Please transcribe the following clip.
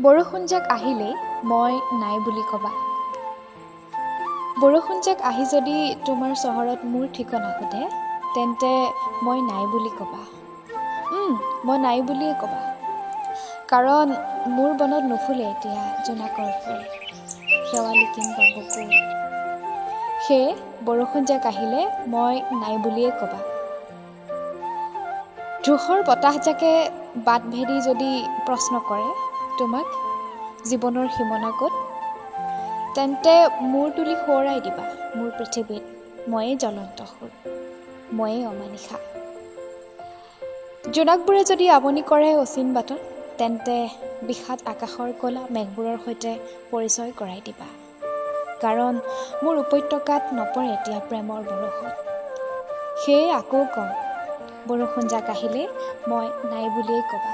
বৰষুণজাক আহিলেই মই নাই বুলি ক'বা। বৰষুণজাক আহি যদি তোমাৰ চহৰত মোৰ ঠিকনা সোধে, তেন্তে মই নাই বুলি ক'বা। মই নাই বুলিয়ে ক'বা, কাৰণ মোৰ বনত নুফুলে এতিয়া জোনাকৰ ফুল, শেৱালি কিম্বা বকুল। সেয়ে বৰষুণজাক আহিলে মই নাই বুলিয়ে ক'বা। ধূসৰ বতাহজাকে বাট ভেদি যদি প্ৰশ্ন কৰে তোমাক, জীৱনৰ সীমনা ক'ত, তেন্তে মূৰ তুলি সোঁৱৰাই দিবা, মোৰ পৃথিৱীত ময়েই জ্বলন্ত সুৰ, ময়েই অমানিশা। জোনাকবোৰে যদি আমনি কৰে অচিন বাটত, তেন্তে বিষাদ আকাশৰ ক'লা মেঘবোৰৰ সৈতে পৰিচয় কৰাই দিবা, কাৰণ মোৰ উপত্যকাত নপৰে এতিয়া প্ৰেমৰ বৰষুণ। সেয়ে আকৌ কওঁ, বৰষুণজাক আহিলে মই নাই বুলিয়েই ক'বা।